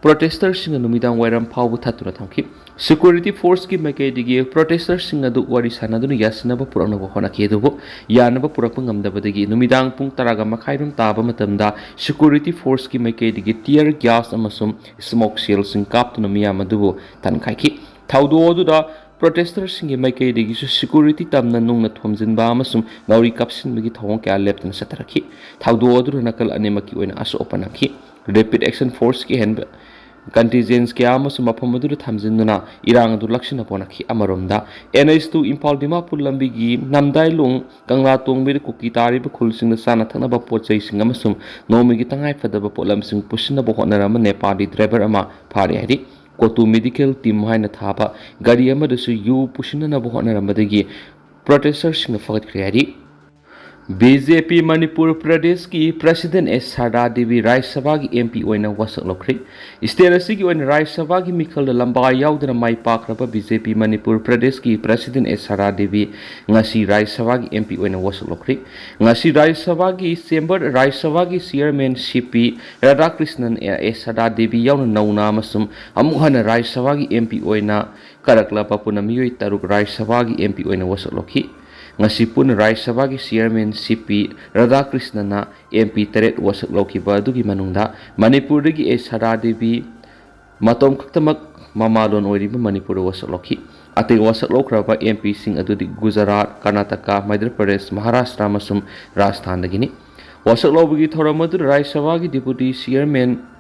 protester ꯁꯤꯡꯅ ꯅꯨꯃꯤꯗꯥꯡ ꯋꯥꯏꯔꯝ ꯐꯥꯎꯕ ꯊꯠꯇꯨꯅ ꯊꯝꯈꯤ꯫ Security force ꯀꯤ ꯃꯥꯏꯀꯩꯗꯒꯤ protester ꯁꯤꯡ ꯑꯗꯨ ꯋꯥꯔꯤ ꯁꯥꯟꯅꯗꯨꯅ ꯌꯥꯁꯤꯟꯅꯕ ꯄꯨꯔꯛꯅꯕ ꯍꯣꯠꯅꯈꯤ, ꯑꯗꯨꯕꯨ ꯌꯥꯅꯕ ꯄꯨꯔꯛꯄ ꯉꯝꯗꯕꯗꯒꯤ ꯅꯨꯃꯤꯗꯥꯡ ꯄꯨꯡ ꯇꯔꯥꯒ ꯃꯈꯥꯏ ꯔꯣꯝ ꯇꯥꯕ ꯃꯇꯝꯗ security force ꯀꯤ ꯃꯥꯏꯀꯩꯗꯒꯤ tear gas ꯑꯃꯁꯨꯡ smoke shell ꯁꯤꯡ ꯀꯥꯞꯇꯨꯅ ꯃꯤꯌꯥꯝ ꯑꯗꯨꯕꯨ ꯇꯟꯈꯥꯏꯈꯤ꯫ ꯊꯧꯗꯣꯛ ꯑꯗꯨꯗ protester ꯁꯤꯡꯒꯤ ꯃꯥꯏꯀꯩꯗꯒꯤꯁꯨ security ꯇꯝꯅ ꯅꯨꯡꯅ ꯊꯣꯝꯖꯤꯟꯕ ꯑꯃꯁꯨꯡ ꯅꯥꯎꯔꯤ ꯀꯥꯞꯁꯤꯟꯕꯒꯤ ꯊꯧꯑꯣꯡ ꯀꯌꯥ ꯂꯦꯞꯇꯅ ꯆꯠꯊꯔꯛꯈꯤ꯫ ꯊꯧꯗꯣꯛ ꯑꯗꯨꯗ ꯅꯥꯀꯜ ꯑꯅꯤꯃꯛꯀꯤ ꯑꯣꯏꯅ ꯑꯁꯣꯛ ꯑꯄꯟ ꯅꯪꯈꯤ꯫ Rapid Action Forceꯀꯤ ꯑꯍꯦꯟꯕ contingents ꯀꯌꯥ ꯑꯃꯁꯨ ꯃꯐꯝ ꯑꯗꯨꯗ ꯊꯝꯖꯤꯟꯗꯨꯅ ꯏꯔꯥꯡ ꯑꯗꯨ ꯂꯥꯛꯁꯤꯟꯅꯕ ꯍꯣꯠꯅꯈꯤ꯫ ꯑꯃꯔꯣꯝꯗ, NH two ꯏꯝꯐꯥꯜ ꯗꯤꯃꯥꯄꯨꯔ ꯂꯝꯕꯤꯒꯤ ꯅꯝꯗꯥꯏꯂꯣꯡ ꯀꯪꯂꯥ ꯇꯣꯡꯕꯤꯗ ꯀꯨꯀꯤ ꯇꯥꯔꯤꯕ ꯈꯨꯜꯁꯤꯡꯗ ꯆꯥꯅ ꯊꯛꯅꯕ ꯄꯣꯠ ꯆꯩꯁꯤꯡ ꯑꯃꯁꯨꯡ ꯅꯣꯡꯃꯒꯤ ꯇꯉꯥꯏꯐꯗꯕ ꯄꯣꯠꯂꯝꯁꯤꯡ ꯄꯨꯁꯤꯟꯅꯕ ꯍꯣꯠꯅꯔꯝꯕ ꯅꯦꯄꯥꯂꯤ driver ꯑꯃ ꯐꯥꯔꯦ ꯍꯥꯏꯔꯤ꯫ ꯀꯣꯇꯨ Medical Team ꯍꯥꯏꯅ ꯊꯥꯕ ꯒꯥꯔꯤ ꯑꯃꯗꯁꯨ ꯌꯨ ꯄꯨꯁꯤꯟꯅꯅꯕ ꯍꯣꯠꯅꯔꯝꯕꯗꯒꯤ protesters ꯁꯤꯡꯅ ꯐꯒꯠꯈ꯭ꯔꯦ ꯍꯥꯏꯔꯤ꯫ BJP ꯃꯅꯤꯄꯨꯔ ꯄ꯭ꯔꯗꯦꯁꯀꯤ President ꯑꯦꯁ ꯁꯔꯗꯥ ꯗꯦꯕꯤ ꯔꯥꯖ꯭ꯌ ꯁꯚꯥꯒꯤ MP ꯑꯣꯏꯅ ꯋꯥꯁꯛ ꯂꯧꯈ꯭ꯔꯦ꯫ State ꯑꯁꯤꯒꯤ ꯑꯣꯏꯅ ꯔꯥꯖ꯭ꯌ ꯁꯚꯥꯒꯤ ꯃꯤꯈꯜꯗ ꯂꯝꯕꯥ ꯌꯥꯎꯗꯅ ꯃꯥꯏ ꯄꯥꯛꯈ꯭ꯔꯕ BJP ꯃꯅꯤꯄꯨꯔ ꯄ꯭ꯔꯗꯦꯁꯀꯤ President ꯑꯦꯁ ꯁꯔꯗꯥ ꯗꯦꯕꯤ ꯉꯁꯤ ꯔꯥꯖ꯭ꯌ ꯁꯚꯥꯒꯤ MP ꯑꯣꯏꯅ ꯋꯥꯁꯛ ꯂꯧꯈ꯭ꯔꯦ꯫ ꯉꯁꯤ ꯔꯥꯖ꯭ꯌ ꯁꯚꯥꯒꯤ chamber, ꯔꯥꯖ꯭ꯌ ꯁꯚꯥꯒꯤ Chairman CP ꯔꯥꯙꯥꯀ꯭ꯔꯤꯁꯅꯟ ꯑꯦꯁ ꯁꯔꯗꯥ ꯗꯦꯕꯤ ꯌꯥꯎꯅ ꯅꯧꯅ ꯑꯃꯁꯨꯡ ꯑꯃꯨꯛ ꯍꯟꯅ ꯔꯥꯖ꯭ꯌ ꯁꯚꯥꯒꯤ MP ꯑꯣꯏꯅ ꯀꯥꯔꯛꯂꯕ ꯄꯨꯟꯅ ꯃꯤꯑꯣꯏ ꯇꯔꯨꯛ ꯔꯥꯖ꯭ꯌ ꯁꯚꯥꯒꯤ MP ꯑꯣꯏꯅ ꯋꯥꯁꯛ ꯂꯧꯈꯤ꯫ ꯉꯁꯤ ꯄꯨꯟꯅ ꯔꯥꯖ꯭ꯌ ꯁꯚꯥꯒꯤ Chairman CP ꯔꯥꯙꯥꯀ꯭ꯔꯤꯁꯅꯟꯅ MP ꯇꯔꯦꯠ ꯋꯥꯁꯛ ꯂꯧꯈꯤꯕ ꯑꯗꯨꯒꯤ ꯃꯅꯨꯡꯗ ꯃꯅꯤꯄꯨꯔꯗꯒꯤ ꯑꯦꯁ ꯁꯔꯗꯥ ꯗꯦꯕꯤ ꯃꯇꯣꯝ ꯈꯛꯇꯃꯛ ꯃꯃꯥꯂꯣꯟ ꯑꯣꯏꯔꯤꯕ ꯃꯅꯤꯄꯨꯔꯗ ꯋꯥꯁꯛ ꯂꯧꯈꯤ꯫ ꯑꯇꯩ ꯋꯥꯁꯛ ꯂꯧꯈ꯭ꯔꯕ MPꯁꯤꯡ ꯑꯗꯨꯗꯤ ꯒꯨꯖꯔꯥꯠ, ꯀꯔꯅꯥꯇꯀꯥ, ꯃꯙ꯭ꯌ ꯄ꯭ꯔꯗꯦꯁ, ꯃꯍꯥꯔꯥꯁꯇ꯭ꯔ ꯑꯃꯁꯨꯡ ꯔꯥꯖꯁꯊꯥꯟꯗꯒꯤꯅꯤ꯫ ꯋꯥꯁꯛ ꯂꯧꯕꯒꯤ ꯊꯧꯔꯝ ꯑꯗꯨꯗ ꯔꯥꯖ꯭ꯌ ꯁꯚꯥꯒꯤ Deputy Chairman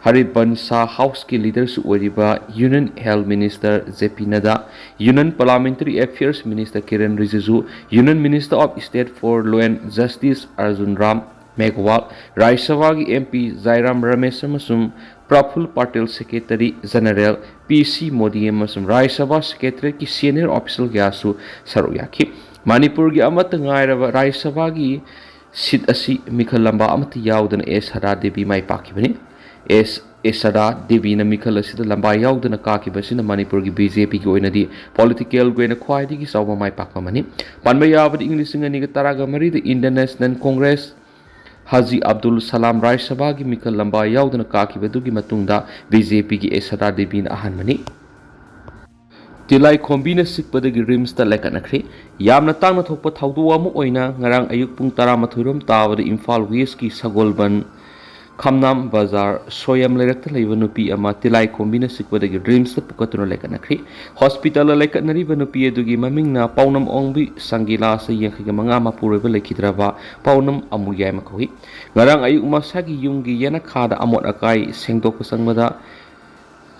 ꯍꯔꯤꯕꯟꯁ ꯁꯥꯍ, Houseꯀꯤ Leaderꯁꯨ ꯑꯣꯏꯔꯤꯕ Union Health Minister J P ꯅꯗꯥ, Union Parliamentary Affairs Minister Kiren Rijiju, Union Minister of State for Law and Justice Arjun Ram Meghwal, ꯔꯥꯖ꯭ꯌ ꯁꯚꯥꯒꯤ MP ꯖꯥꯏꯔꯥꯝ ꯔꯃꯦꯁ ꯑꯃꯁꯨꯡ ꯄ꯭ꯔꯐꯨꯜ ꯄꯥꯇꯤꯜ, Secretary General ꯄꯤ ꯁꯤ ꯃꯣꯗꯤ ꯑꯃꯁꯨꯡ ꯔꯥꯖ꯭ꯌ ꯁꯚꯥ Secretariatꯀꯤ senior official ꯀꯌꯥꯁꯨ ꯁꯔꯨꯛ ꯌꯥꯈꯤ꯫ ꯃꯅꯤꯄꯨꯔꯒꯤ ꯑꯃꯠꯇ ꯉꯥꯏꯔꯕ ꯔꯥꯖ꯭ꯌ ꯁꯚꯥꯒꯤ seat ꯑꯁꯤ ꯃꯤꯈꯜ ꯂꯝꯕꯥ ꯑꯃꯠꯇ ꯌꯥꯎꯗꯅ ꯑꯦꯁ ꯁꯔꯗꯥ ꯗꯦꯕꯤ ꯃꯥꯏ ꯄꯥꯛꯈꯤꯕꯅꯤ꯫ ꯑꯦꯁ, ꯑꯦꯁ ꯁꯔꯗꯥ ꯗꯦꯕꯤꯅ ꯃꯤꯈꯜ ꯑꯁꯤꯗ ꯂꯝꯕꯥ ꯌꯥꯎꯗꯅ ꯀꯥꯈꯤꯕ ꯑꯁꯤꯅ ꯃꯅꯤꯄꯨꯔꯒꯤ BJPꯒꯤ ꯑꯣꯏꯅꯗꯤ politicalꯒꯤ ꯑꯣꯏꯅ ꯈ꯭ꯋꯥꯏꯗꯒꯤ ꯆꯥꯎꯕ ꯃꯥꯏ ꯄꯥꯛꯄ ꯑꯃꯅꯤ꯫ ꯄꯟꯕ ꯌꯥꯕꯗꯤ, ꯏꯪ ꯂꯤꯁꯤꯡ ꯑꯅꯤꯒ ꯇꯔꯥꯒ ꯃꯔꯤꯗ Indian National Congress ꯍꯥꯖꯤ ꯑꯕꯗꯨꯜ ꯁꯂꯥꯝ ꯔꯥꯖ꯭ꯌ ꯁꯚꯥꯒꯤ ꯃꯤꯈꯜ ꯂꯝꯕꯥ ꯌꯥꯎꯗꯅ ꯀꯥꯈꯤꯕꯗꯨꯒꯤ ꯃꯇꯨꯡꯗ BJPꯒꯤ ꯑꯦꯁ ꯁꯔꯗꯥ ꯗꯦꯕꯤꯅ ꯑꯍꯥꯟꯕꯅꯤ꯫ ꯇꯤꯂꯥꯏꯈꯣꯝꯕꯤꯅ ꯆꯤꯛꯄꯗꯒꯤ RIMSꯇ ꯂꯥꯏꯀꯠꯅꯈ꯭ꯔꯦ꯫ ꯌꯥꯝꯅ ꯇꯥꯡꯅ ꯊꯣꯛꯄ ꯊꯧꯗꯣꯛ ꯑꯃ ꯑꯣꯏꯅ ꯉꯔꯥꯡ ꯑꯌꯨꯛ ꯄꯨꯡ ꯇꯔꯥꯃꯥꯊꯣꯏ ꯔꯣꯝ ꯇꯥꯕꯗ ꯏꯝꯐꯥꯜ Westꯀꯤ ꯁꯒꯣꯜꯕꯟ ꯈꯝꯅꯥꯝ ꯕꯖꯥꯔ ꯁꯣꯌꯝ ꯂꯩꯔꯛꯇ ꯂꯩꯕ ꯅꯨꯄꯤ ꯑꯃ ꯇꯤꯂꯥꯏ ꯈꯣꯝꯕꯤꯅ ꯆꯤꯛꯄꯗꯒꯤ ꯔꯤꯝꯁꯇ ꯄꯨꯈꯠꯇꯨꯅ ꯂꯩꯈꯠꯅꯈ꯭ꯔꯤ꯫ ꯍꯣꯁꯄꯤꯇꯥꯜꯗ ꯂꯩꯈꯠꯅꯔꯤꯕ ꯅꯨꯄꯤ ꯑꯗꯨꯒꯤ ꯃꯃꯤꯡꯅ ꯄꯥꯎꯅꯝ ꯑꯣꯡꯕꯤ ꯁꯪꯒꯤꯂꯥ, ꯆꯍꯤ ꯌꯥꯡꯈꯩꯒ ꯃꯉꯥ, ꯃꯄꯨꯔꯣꯏꯕ ꯂꯩꯈꯤꯗ꯭ꯔꯕ ꯄꯥꯎꯅꯝ ꯑꯃꯨꯌꯥꯏꯃ ꯀꯧꯏ꯫ ꯉꯔꯥꯡ ꯑꯌꯨꯛ ꯃꯁꯥꯒꯤ ꯌꯨꯝꯒꯤ ꯌꯦꯅꯈꯥꯗ ꯑꯃꯣꯠ ꯑꯀꯥꯏ ꯁꯦꯡꯗꯣꯛꯄ ꯆꯪꯕꯗ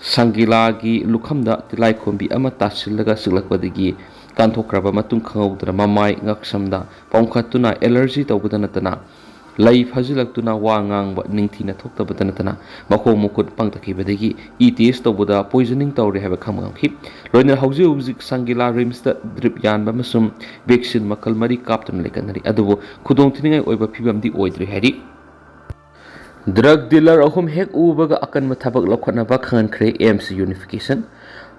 ꯁꯪꯒꯤꯂꯥꯒꯤ ꯂꯨꯈꯝꯗ ꯇꯤꯂꯥꯏꯈꯣꯝꯕꯤ ꯑꯃ ꯇꯥꯁꯤꯜꯂꯒ ꯆꯤꯛꯂꯛꯄꯗꯒꯤ ꯀꯥꯟꯊꯣꯛꯈ꯭ꯔꯕ ꯃꯇꯨꯡ ꯈꯪꯍꯧꯗꯅ ꯃꯃꯥꯏ ꯉꯛꯁꯝꯗ ꯄꯣꯝꯈꯠꯇꯨꯅ ꯑꯦꯂꯔꯖꯤ ꯇꯧꯕꯗ ꯅꯠꯇꯅ ꯂꯩ ꯐꯥꯖꯤꯜꯂꯛꯇꯨꯅ ꯋꯥ ꯉꯥꯡꯕ ꯅꯤꯡꯊꯤꯅ ꯊꯣꯛꯇꯕꯗ ꯅꯠꯇꯅ ꯃꯈꯣꯡ ꯃꯈꯨꯠ ꯄꯪꯊꯈꯤꯕꯗꯒꯤ ꯏ ꯇꯦꯁ ꯇꯧꯕꯗ ꯄꯣꯏꯖꯅꯤꯡ ꯇꯧꯔꯦ ꯍꯥꯏꯕ ꯈꯪꯕ ꯉꯝꯈꯤ꯫ ꯂꯣꯏꯅꯅ ꯍꯧꯖꯤꯛ ꯍꯧꯖꯤꯛ ꯁꯪꯒꯤꯂꯥ ꯔꯤꯝꯁꯇ ꯗ꯭ꯔꯤꯞ ꯌꯥꯟꯕ ꯑꯃꯁꯨꯡ ꯚꯦꯛꯁꯤꯟ ꯃꯈꯜ ꯃꯔꯤ ꯀꯥꯞꯇꯨꯅ ꯂꯩꯈꯠꯅꯔꯤ꯫ ꯑꯗꯨꯕꯨ ꯈꯨꯗꯣꯡꯊꯤꯅꯤꯡꯉꯥꯏ ꯑꯣꯏꯕ ꯐꯤꯕꯝꯗꯤ ꯑꯣꯏꯗ꯭ꯔꯤ ꯍꯥꯏꯔꯤ꯫ ꯗ꯭ꯔꯒ ꯗꯤꯂꯔ ꯑꯍꯨꯝ ꯍꯦꯛ ꯎꯕꯒ ꯑꯀꯟꯕ ꯊꯕꯛ ꯂꯧꯈꯠꯅꯕ ꯈꯪꯍꯟꯈ꯭ꯔꯦ ꯑꯦꯝꯁ ꯌꯨꯅꯤꯐꯤꯀꯦꯁꯟ꯫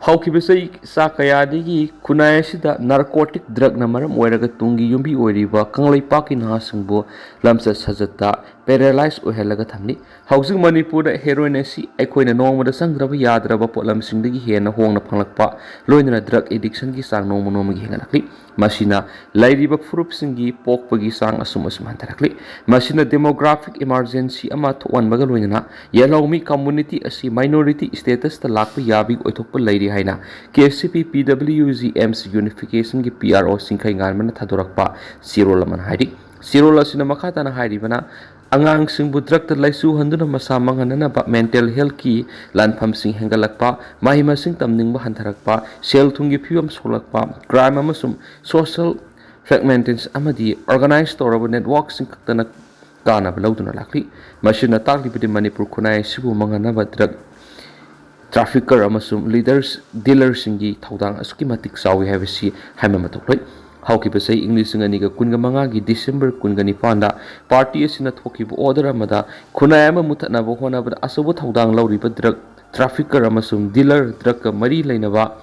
ꯍꯧꯈꯤꯕ ꯆꯍꯤ ꯆꯥ ꯀꯌꯥꯗꯒꯤ ꯈꯨꯟꯅꯥꯏ ꯑꯁꯤꯗ ꯅꯥꯔꯀꯣꯇꯤꯛ ꯗ꯭ꯔꯒꯅ ꯃꯔꯝ ꯑꯣꯏꯔꯒ ꯇꯨꯡꯒꯤ ꯌꯨꯝꯕꯤ ꯑꯣꯏꯔꯤꯕ ꯀꯪꯂꯩꯄꯥꯛꯀꯤ ꯅꯍꯥꯁꯤꯡꯕꯨ ꯂꯝꯆꯠ ꯁꯥꯖꯠꯇ ꯄꯦꯔꯥꯂꯥꯏꯁ ꯑꯣꯏꯍꯜꯂꯒ ꯊꯝꯂꯤ꯫ ꯍꯧꯖꯤꯛ ꯃꯅꯤꯄꯨꯔꯗ ꯍꯦꯔꯣꯏꯟ ꯑꯁꯤ ꯑꯩꯈꯣꯏꯅ ꯅꯣꯡꯃꯗ ꯆꯪꯗ꯭ꯔꯕ ꯌꯥꯗ꯭ꯔꯕ ꯄꯣꯠꯂꯝꯁꯤꯡꯗꯒꯤ ꯍꯦꯟꯅ ꯍꯣꯡꯅ ꯐꯪꯂꯛꯄ, ꯂꯣꯏꯅꯅ ꯗ꯭ꯔꯒ ꯑꯦꯗꯤꯛꯁꯟꯒꯤ ꯆꯥꯡ ꯅꯣꯡꯃ ꯅꯣꯡꯃꯒꯤ ꯍꯦꯟꯒꯠꯂꯛꯂꯤ꯫ ꯃꯁꯤꯅ ꯂꯩꯔꯤꯕ ꯐꯨꯔꯨꯞꯁꯤꯡꯒꯤ ꯄꯣꯛꯄꯒꯤ ꯆꯥꯡ ꯑꯁꯨꯝ ꯑꯁꯨꯝ ꯍꯟꯊꯔꯛꯂꯤ꯫ ꯃꯁꯤꯅ ꯗꯦꯃꯣꯒ꯭ꯔꯥꯐꯤꯛ ꯏꯃꯥꯔꯖꯦꯟꯁꯤ ꯑꯃ ꯊꯣꯛꯍꯟꯕꯒ ꯂꯣꯏꯅꯅ ꯌꯦꯜꯍꯧꯃꯤ ꯀꯝꯃꯨꯅꯤꯇꯤ ꯑꯁꯤ ꯃꯥꯏꯅꯣꯔꯤꯇꯤ ꯁ꯭ꯇꯦꯇꯁꯇ ꯂꯥꯛꯄ ꯌꯥꯕꯒꯤ ꯑꯣꯏꯊꯣꯛꯄ ꯂꯩꯔꯤ ꯍꯥꯏꯅ K C P P W G ꯑꯦꯝꯁ ꯌꯨꯅꯤꯐꯤꯀꯦꯁꯟꯒꯤ ꯄꯤ ꯑꯥꯔ ꯑꯣ ꯆꯤꯡꯈꯩꯉꯥꯟꯕꯅ ꯊꯥꯗꯣꯔꯛꯄ ꯆꯦꯔꯣꯜ ꯑꯃꯅ ꯍꯥꯏꯔꯤ꯫ ꯆꯦꯔꯣꯜ ꯑꯁꯤꯅ ꯃꯈꯥ ꯇꯥꯅ ꯍꯥꯏꯔꯤꯕꯅ, ꯑꯉꯥꯡꯁꯤꯡꯕꯨ ꯗ꯭ꯔꯒꯇ ꯂꯥꯏꯆꯨꯍꯟꯗꯨꯅ ꯃꯁꯥ ꯃꯥꯡꯍꯟꯅꯅꯕ ꯃꯦꯟꯇꯦꯜ ꯍꯦꯜꯊꯀꯤ ꯂꯥꯟꯐꯝꯁꯤꯡ ꯍꯦꯟꯒꯠꯂꯛꯄ, ꯃꯍꯩ ꯃꯁꯤꯡ ꯇꯝꯅꯤꯡꯕ ꯍꯟꯊꯔꯛꯄ, ꯁꯦꯜ ꯊꯨꯝꯒꯤ ꯐꯤꯕꯝ ꯁꯣꯛꯂꯛꯄ, ꯀ꯭ꯔꯥꯏꯝ ꯑꯃꯁꯨꯡ ꯁꯣꯁꯤꯌꯦꯜ ꯐ꯭ꯔꯦꯒꯃꯦꯟꯇꯦꯁꯟ ꯑꯃꯗꯤ ꯑꯣꯔꯒꯅꯥꯏꯖ ꯇꯧꯔꯕ ꯅꯦꯠꯋꯥꯔꯛꯁꯤꯡ ꯈꯛꯇꯅ ꯀꯥꯟꯅꯕ ꯂꯧꯗꯨꯅ ꯂꯥꯛꯂꯤ꯫ ꯃꯁꯤꯅ ꯇꯥꯛꯂꯤꯕꯗꯤ ꯃꯅꯤꯄꯨꯔ ꯈꯨꯟꯅꯥꯏ ꯑꯁꯤꯕꯨ ꯃꯥꯡꯍꯟꯅꯕ ꯗ꯭ꯔꯒ ꯇ꯭ꯔꯥꯐꯤꯀꯔ ꯑꯃꯁꯨꯡ ꯂꯤꯗꯔꯁ, ꯗꯤꯂꯔꯁꯤꯡꯒꯤ ꯊꯧꯗꯥꯡ ꯑꯁꯨꯛꯀꯤ ꯃꯇꯤꯛ ꯆꯥꯎꯏ ꯍꯥꯏꯕꯁꯤ ꯍꯥꯏꯕ ꯃꯊꯧ ꯂꯩ꯫ ꯍꯧꯈꯤꯕ ꯆꯍꯤ ꯏꯪ ꯂꯤꯁꯤꯡ ꯑꯅꯤꯒ ꯀꯨꯟꯒ ꯃꯉꯥꯒꯤ ꯗꯤꯁꯦꯝꯕꯔ ꯀꯨꯟꯒ ꯅꯤꯄꯥꯟꯗ ꯄꯥꯔꯇꯤ ꯑꯁꯤꯅ ꯊꯣꯛꯈꯤꯕ ꯑꯣꯔꯗꯔ ꯑꯃꯗ ꯈꯨꯟꯅꯥꯏ ꯑꯃ ꯃꯨꯠꯊꯠꯅꯕ ꯍꯣꯠꯅꯕꯗ ꯑꯆꯧꯕ ꯊꯧꯗꯥꯡ ꯂꯧꯔꯤꯕ ꯗ꯭ꯔꯒ ꯇ꯭ꯔꯥꯐꯤꯀꯔ ꯑꯃꯁꯨꯡ ꯗꯤꯂꯔ, ꯗ꯭ꯔꯒꯀ ꯃꯔꯤ ꯂꯩꯅꯕ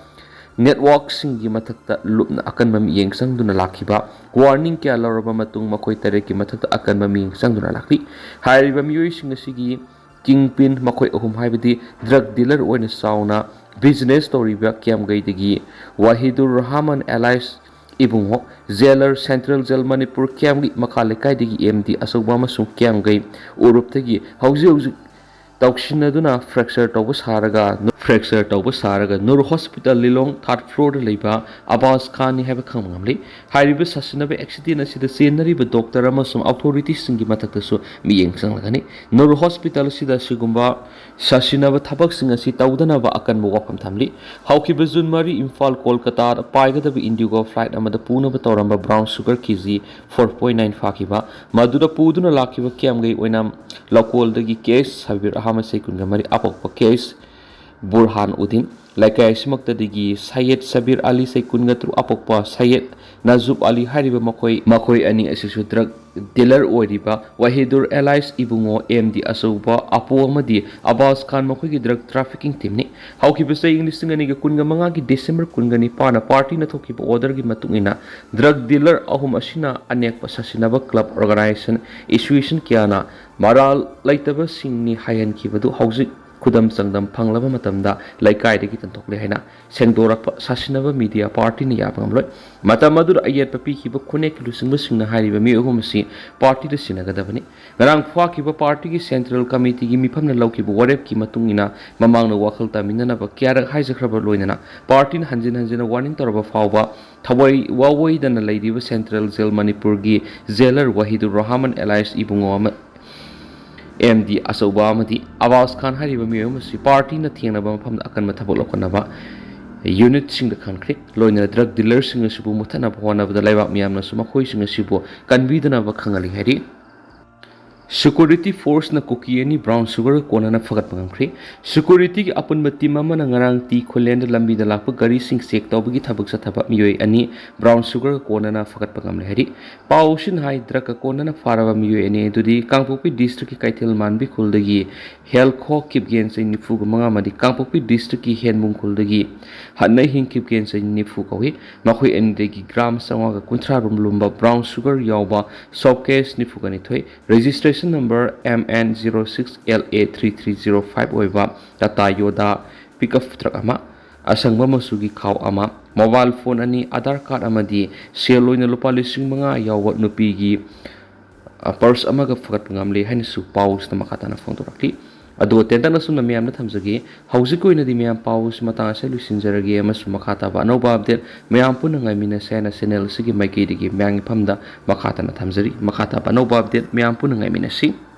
ꯅꯦꯠꯋꯥꯔꯛꯁꯤꯡꯒꯤ ꯃꯊꯛꯇ ꯂꯨꯞꯅ ꯑꯀꯟꯕ ꯃꯤꯠꯌꯦꯡ ꯆꯪꯗꯨꯅ ꯂꯥꯛꯈꯤꯕ ꯋꯥꯔꯅꯤꯡ ꯀꯌꯥ ꯂꯧꯔꯕ ꯃꯇꯨꯡ ꯃꯈꯣꯏ ꯇꯔꯦꯠꯀꯤ ꯃꯊꯛꯇ ꯑꯀꯟꯕ ꯃꯤꯠꯌꯦꯡ ꯆꯪꯗꯨꯅ ꯂꯥꯛꯂꯤ꯫ ꯍꯥꯏꯔꯤꯕ ꯃꯤꯑꯣꯏꯁꯤꯡ ꯑꯁꯤꯒꯤ ꯀꯤꯡ ꯄꯤꯟ ꯃꯈꯣꯏ ꯑꯍꯨꯝ, ꯍꯥꯏꯕꯗꯤ ꯗ꯭ꯔꯒ ꯗꯤꯂꯔ ꯑꯣꯏꯅ ꯆꯥꯎꯅ ꯕꯤꯖꯤꯅꯦꯁ ꯇꯧꯔꯤꯕ ꯀ꯭ꯌꯥꯝꯒꯩꯗꯒꯤ ꯋꯥꯍꯤꯗꯨꯔ ꯔꯍꯃꯟ ꯑꯦꯂꯥꯏꯁ ꯏꯕꯨꯡꯉꯣ, ꯖꯦꯂꯔ, ꯁꯦꯟꯇ꯭ꯔꯦꯜ ꯖꯦꯜ ꯃꯅꯤꯄꯨꯔ ꯀꯦꯝꯒꯤ ꯃꯈꯥ ꯂꯩꯀꯥꯏꯗꯒꯤ ꯑꯦꯝ ꯗꯤ ꯑꯆꯧꯕ ꯑꯃꯁꯨꯡ ꯀꯦꯝꯒꯩ ꯎꯔꯨꯞꯇꯒꯤ ꯍꯧꯖꯤꯛ ꯍꯧꯖꯤꯛ ꯇꯧꯁꯤꯟꯅꯗꯨꯅ ꯐ꯭ꯔꯦꯛꯆꯔ ꯇꯧꯕ ꯁꯥꯔꯒ, ꯐ꯭ꯔꯦꯛꯆꯔ ꯇꯧꯕ ꯁꯥꯔꯒ ꯅꯨꯔ ꯍꯣꯁꯄꯤꯇꯥꯜ ꯂꯤꯂꯣꯡ ꯊꯥꯔꯠ ꯐ꯭ꯂꯣꯔꯗ ꯂꯩꯕ ꯑꯕꯥꯁ ꯈꯥꯟꯅꯤ ꯍꯥꯏꯕ ꯈꯪꯕ ꯉꯝꯂꯤ꯫ ꯍꯥꯏꯔꯤꯕ ꯁꯥꯁꯤꯟꯅꯕ ꯑꯦꯛꯁꯤꯗꯦꯟ ꯑꯁꯤꯗ ꯆꯦꯟꯅꯔꯤꯕ ꯗꯣꯛꯇꯔ ꯑꯃꯁꯨꯡ ꯑꯣꯊꯣꯔꯤꯇꯤꯁꯤꯡꯒꯤ ꯃꯊꯛꯇꯁꯨ ꯃꯤꯠꯌꯦꯡ ꯆꯪꯂꯒꯅꯤ꯫ ꯅꯨꯔ ꯍꯣꯁꯄꯤꯇꯥꯜ ꯑꯁꯤꯗ ꯑꯁꯤꯒꯨꯝꯕ ꯁꯥꯁꯤꯟꯅꯕ ꯊꯕꯛꯁꯤꯡ ꯑꯁꯤ ꯇꯧꯗꯅꯕ ꯑꯀꯟꯕ ꯋꯥꯐꯝ ꯊꯝꯂꯤ꯫ ꯍꯧꯈꯤꯕ ꯖꯨꯟ ꯃꯔꯤ ꯏꯝꯐꯥꯜ ꯀꯣꯜꯀꯇꯥꯗ ꯄꯥꯏꯒꯗꯕ ꯏꯟꯗꯤꯒꯣ ꯐ꯭ꯂꯥꯏꯠ ꯑꯃꯗ ꯄꯨꯅꯕ ꯇꯧꯔꯝꯕ ꯕ꯭ꯔꯥꯎꯟ ꯁꯨꯒꯔ ꯀꯦ ꯖꯤ ꯐꯣꯔ ꯄꯣꯏꯟ ꯅꯥꯏꯟ ꯐꯥꯈꯤꯕ, ꯃꯗꯨꯗ ꯄꯨꯗꯨꯅ ꯂꯥꯛꯈꯤꯕ ꯀꯦꯝꯒꯩ ꯑꯣꯏꯅ ꯂꯧꯀꯣꯜꯗꯒꯤ ꯀꯦꯁ ꯁꯕꯤꯔ ꯑꯍꯃꯗ ꯆꯍꯤ ꯀꯨꯟꯒ ꯃꯔꯤ, ꯑꯄꯣꯛꯄ ꯀꯦꯁ ꯕꯨꯔꯍꯥꯟ ꯎꯗꯤꯟ, ꯂꯩꯀꯥꯏ ꯑꯁꯤꯃꯛꯇꯗꯒꯤ ꯁꯌꯦꯗ ꯁꯕꯤꯔ ꯑꯂꯤ ꯆꯍꯤ ꯀꯨꯟꯒ ꯇꯔꯨꯛ, ꯑꯄꯣꯛꯄ ꯁꯌꯦꯗ ꯅꯖꯨꯕ ꯑꯂꯤ ꯍꯥꯏꯔꯤꯕ ꯃꯈꯣꯏ, ꯃꯈꯣꯏ ꯑꯅꯤ ꯑꯁꯤꯁꯨ ꯗ꯭ꯔꯒ ꯗꯤꯂꯔ ꯑꯣꯏꯔꯤꯕ ꯋꯥꯍꯤꯗꯨꯔ ꯑꯦꯂꯥꯏꯁ ꯏꯕꯨꯡꯉꯣ, ꯑꯦꯝ ꯗꯤ ꯑꯆꯧꯕ, ꯑꯄꯣ ꯑꯃꯗꯤ ꯑꯕꯥꯁ ꯈꯥꯟ ꯃꯈꯣꯏꯒꯤ ꯗ꯭ꯔꯒ ꯇ꯭ꯔꯥꯐꯤꯀꯤꯡ ꯇꯤꯝꯅꯤ꯫ ꯍꯧꯈꯤꯕ ꯆꯍꯤ ꯂꯤꯁꯤꯡ ꯑꯅꯤꯒ ꯀꯨꯟꯒ ꯃꯉꯥꯒꯤ ꯗꯤꯁꯦꯝꯕꯔ ꯀꯨꯟꯒ ꯅꯤꯄꯥꯟꯗ ꯄꯥꯔꯇꯤꯅ ꯊꯣꯛꯈꯤꯕ ꯑꯣꯔꯗꯔꯒꯤ ꯃꯇꯨꯡ ꯏꯟꯅ ꯗ꯭ꯔꯒ ꯗꯤꯂꯔ ꯑꯍꯨꯝ ꯑꯁꯤꯅ ꯑꯅꯦꯛꯄ ꯁꯥꯁꯤꯟꯅꯕ ꯀ꯭ꯂꯕ, ꯑꯣꯔꯒꯅꯥꯏꯖꯦꯁꯟ, ꯑꯦꯁꯣꯁꯤꯌꯦꯁꯟ ꯀꯌꯥꯅ ꯃꯔꯥꯜ ꯂꯩꯇꯕꯁꯤꯡꯅꯤ ꯍꯥꯏꯍꯟꯈꯤꯕꯗꯨ ꯍꯧꯖꯤꯛ ꯈꯨꯗꯝ ꯆꯥꯡꯗꯝ ꯐꯪꯂꯕ ꯃꯇꯝꯗ ꯂꯩꯀꯥꯏꯗꯒꯤ ꯇꯥꯟꯊꯣꯛꯂꯦ ꯍꯥꯏꯅ ꯁꯦꯡꯗꯣꯔꯛꯄ ꯁꯥꯁꯤꯟꯅꯕ ꯃꯤꯗꯤꯌꯥ ꯄꯥꯔꯇꯤꯅ ꯌꯥꯕ ꯉꯝꯂꯣꯏ꯫ ꯃꯇꯝ ꯑꯗꯨꯗ ꯑꯌꯦꯠꯄ ꯄꯤꯈꯤꯕ ꯈꯨꯟꯅꯦꯛꯀꯤ ꯂꯨꯆꯤꯡꯕꯁꯤꯡꯅ ꯍꯥꯏꯔꯤꯕ ꯃꯤꯑꯣꯏ ꯑꯍꯨꯝ ꯑꯁꯤ ꯄꯥꯔꯇꯤꯗ ꯁꯤꯟꯅꯒꯗꯕꯅꯤ꯫ ꯉꯔꯥꯡ ꯐꯥꯈꯤꯕ ꯄꯥꯔꯇꯤꯒꯤ ꯁꯦꯟꯇ꯭ꯔꯦꯜ ꯀꯃꯤꯇꯤꯒꯤ ꯃꯤꯐꯝꯅ ꯂꯧꯈꯤꯕ ꯋꯥꯔꯦꯞꯀꯤ ꯃꯇꯨꯡ ꯏꯟꯅ ꯃꯃꯥꯡꯗ ꯋꯥꯈꯜ ꯇꯥꯃꯤꯟꯅꯅꯕ ꯀꯌꯥꯔꯛ ꯍꯥꯏꯖꯈ꯭ꯔꯕ ꯂꯣꯏꯅꯅ ꯄꯥꯔꯇꯤꯅ ꯍꯟꯖꯤꯟ ꯍꯟꯖꯤꯟꯅ ꯋꯥꯔꯅꯤꯡ ꯇꯧꯔꯕ ꯐꯥꯎꯕ ꯊꯋꯥꯏ ꯋꯥꯋꯣꯏꯗꯅ ꯂꯩꯔꯤꯕ ꯁꯦꯟꯇ꯭ꯔꯦꯜ ꯖꯦꯜ ꯃꯅꯤꯄꯨꯔꯒꯤ ꯖꯦꯂꯔ ꯋꯥꯍꯤꯗꯨꯔ ꯔꯍꯃꯟ ꯑꯦꯂꯥꯏꯁ ꯏꯕꯨꯡꯉꯣ ꯑꯃ ꯑꯦꯝ ꯗꯤ ꯑꯆꯧꯕ ꯑꯃꯗꯤ ꯑꯕꯥꯁ ꯈꯥꯟ ꯍꯥꯏꯔꯤꯕ ꯃꯤꯑꯣꯏ ꯑꯃꯁꯤ ꯄꯥꯔꯇꯤꯅ ꯊꯦꯡꯅꯕ ꯃꯐꯝꯗ ꯑꯀꯟꯕ ꯊꯕꯛ ꯂꯧꯈꯠꯅꯕ ꯌꯨꯅꯤꯠꯁꯤꯡꯗ ꯈꯟꯈ꯭ꯔꯦ꯫ ꯂꯣꯏꯅꯅ ꯗ꯭ꯔꯒ ꯗꯤꯂꯔꯁꯤꯡ ꯑꯁꯤꯕꯨ ꯃꯨꯠꯊꯠꯅꯕ ꯍꯣꯠꯅꯕꯗ ꯂꯩꯕꯥꯛ ꯃꯤꯌꯥꯝꯅꯁꯨ ꯃꯈꯣꯏꯁꯤꯡ ꯑꯁꯤꯕꯨ ꯀꯟꯕꯤꯗꯅꯕ ꯈꯪꯍꯜꯂꯤ ꯍꯥꯏꯔꯤ꯫ ꯁꯦꯀ꯭ꯌꯨꯔꯤꯇꯤ ꯐꯣꯔꯁꯅ ꯀꯨꯀꯤ ꯑꯅꯤ ꯕ꯭ꯔꯥꯎꯟ ꯁꯨꯒꯔꯒ ꯀꯣꯟꯅꯅ ꯐꯒꯠꯄ ꯉꯝꯈ꯭ꯔꯦ꯫ ꯁꯦꯀ꯭ꯌꯨꯔꯤꯇꯤꯒꯤ ꯑꯄꯨꯟꯕ ꯇꯤꯝ ꯑꯃꯅ ꯉꯔꯥꯡ ꯇꯤ ꯈꯨꯂꯦꯟꯗ ꯂꯝꯕꯤꯗ ꯂꯥꯛꯄ ꯒꯥꯔꯤꯁꯤꯡ ꯆꯦꯛ ꯇꯧꯕꯒꯤ ꯊꯕꯛ ꯆꯠꯊꯕ ꯃꯤꯑꯣꯏ ꯑꯅꯤ ꯕ꯭ꯔꯥꯎꯟ ꯁꯨꯒꯔꯒ ꯀꯣꯟꯅꯅ ꯐꯒꯠꯄ ꯉꯝꯂꯦ ꯍꯥꯏꯔꯤ꯫ ꯄꯥꯎ ꯑꯁꯤꯅ ꯍꯥꯏ, ꯗ꯭ꯔꯒꯀ ꯀꯣꯟꯅꯅ ꯐꯥꯔꯕ ꯃꯤꯑꯣꯏ ꯑꯅꯤ ꯑꯗꯨꯗꯤ ꯀꯥꯡꯄꯣꯛꯄꯤ ꯗꯤꯁꯇ꯭ꯔꯤꯛꯀꯤ ꯀꯩꯊꯦꯜ ꯃꯥꯟꯕꯤ ꯈꯨꯜꯗꯒꯤ ꯍꯦꯜꯈꯣ ꯀꯤꯞꯒꯦꯟ ꯆꯍꯤ ꯅꯤꯐꯨꯒ ꯃꯉꯥ ꯑꯃꯗꯤ ꯀꯥꯡꯄꯣꯛꯄꯤ ꯗꯤꯁꯇ꯭ꯔꯤꯛꯀꯤ ꯍꯦꯟꯕꯨꯡ ꯈꯨꯜꯗꯒꯤ ꯍꯠꯅꯍꯤꯡ ꯀꯤꯞꯒꯦꯟ ꯆꯍꯤ ꯅꯤꯐꯨ ꯀꯧꯏ꯫ ꯃꯈꯣꯏ ꯑꯅꯤꯗꯒꯤ ꯒ꯭ꯔꯥꯝ ꯆꯥꯝꯃꯉꯥꯒ ꯀꯨꯟꯊ꯭ꯔꯥ ꯔꯣꯝ ꯂꯨꯝꯕ ꯕ꯭ꯔꯥꯎꯟ ꯁꯨꯒꯔ ꯌꯥꯎꯕ ꯁꯣꯞ ꯀꯦꯁ ꯅꯤꯐꯨꯒ ꯅꯤꯊꯣꯏ, registration number M N zero six L A three three zero five ꯑꯣꯏꯕ ꯇꯥꯇꯥ ꯌꯣꯗꯥ ꯄꯤꯛꯑꯞ ꯇ꯭ꯔꯛ ꯑꯃ, ꯑꯁꯪꯕ ꯃꯆꯨꯒꯤ ꯈꯥꯎ ꯑꯃ, ꯃꯣꯕꯥꯏꯜ ꯐꯣꯟ ꯑꯅꯤ, ꯑꯙꯥꯔ ꯀꯥꯔꯗ ꯑꯃꯗꯤ ꯁꯦꯜ ꯑꯣꯏꯅ ꯂꯨꯄꯥ ꯂꯤꯁꯤꯡ ꯃꯉꯥ ꯌꯥꯎꯕ ꯅꯨꯄꯤꯒꯤ, ꯑ, ꯄꯔꯁ ꯑꯃꯒ ꯐꯒꯠꯄ ꯉꯝꯂꯦ ꯍꯥꯏꯅꯁꯨ ꯄꯥꯎꯁꯤꯗ ꯃꯈꯥ ꯇꯥꯅ ꯐꯣꯡꯗꯣꯔꯛꯂꯤ꯫ ꯑꯗꯣ ꯇꯦꯟꯇꯛꯅ ꯁꯨꯝꯅ ꯃꯌꯥꯝꯗ ꯊꯝꯖꯒꯦ꯫ ꯍꯧꯖꯤꯛꯀꯤ ꯑꯣꯏꯅꯗꯤ ꯃꯌꯥꯝ ꯄꯥꯎꯁꯤ ꯃꯇꯥꯡ ꯑꯁꯤꯗ ꯂꯣꯏꯁꯤꯟꯖꯔꯒꯦ ꯑꯃꯁꯨꯡ ꯃꯈꯥ ꯇꯥꯕ ꯑꯅꯧꯕ ꯑꯞꯗꯦꯠ ꯃꯌꯥꯝ ꯄꯨꯟꯅ ꯉꯥꯏꯃꯤꯟꯅꯁꯦ ꯍꯥꯏꯅ ꯆꯦꯅꯦꯜ ꯑꯁꯤꯒꯤ ꯃꯥꯏꯀꯩꯗꯒꯤ ꯃꯌꯥꯝꯒꯤ ꯐꯝꯗ ꯃꯈꯥ ꯇꯥꯅ ꯊꯝꯖꯔꯤ꯫ ꯃꯈꯥ ꯇꯥꯕ ꯑꯅꯧꯕ ꯑꯞꯗꯦꯠ ꯃꯌꯥꯝ ꯄꯨꯟꯅ ꯉꯥꯏꯃꯤꯟꯅꯁꯤ꯫